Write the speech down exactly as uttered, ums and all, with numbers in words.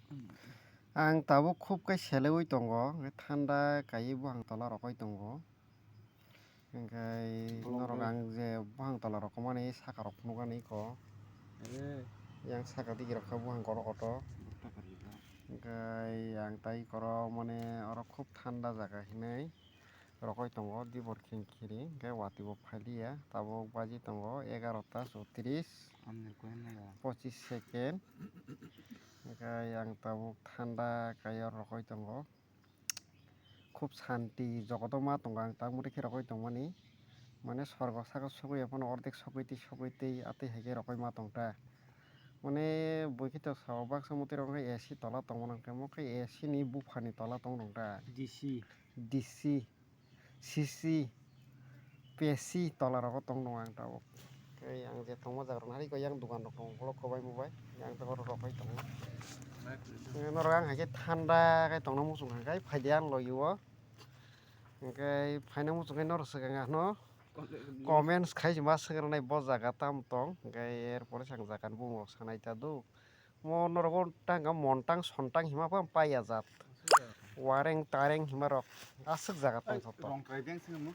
Ang tabuk khub khe seleui tongo, hwnkhe thanda kaiwi buphang tola rokoi tongo. Hwnkhe norok ang je buphang tola rokomani saka rok phunukani eko. Yang saka digi rok khe buphang kotor kotor. Hwnkhe ang tai koro mane oro khub thanda jaga hinwi rokoi tongo, dibor khingkhiri, hwnkhe watwi bo phailiya, tabuk baji tongo egarota chotris, pochis second. Hwnkhe ang tabuk thanda kaiwi rokoi tongo, khub santi jogoto ma tongo ang, tamo rikhe rokoi tongmani, mane sorgo saka sogwi ya phano ordek sogwi twi sogwi twi atwi hai khe rokoi ma tongta. Mane buikhe to sao baksa mwtwi rok wngkha A C tola tongmani, hwnkhe mo khe A C ni buphani tola tong nongta. D C. D C, C C, P C tola rogo tong nung ang tabuk. Tei ang je tongma jaga rok nari ko yang dukan rok tongo ulo kobai mobai yang tei oro rok bai tongo. Norok ang hai khe thanda khe tongna muchung kha khe phai di ang logi o. Hwnkhe phaina muchung khe norok swkang ano comments khai se ma swkang nai bo jaga tam tong, hwnkhe er pore se ang jaga ni bumung rok sanai ta do. Mo norok o tang ka montang sontang hima pha paiya jat. Wareng tareng hima rok aswk jaga tong thok thok. Rong trai beng sini mo.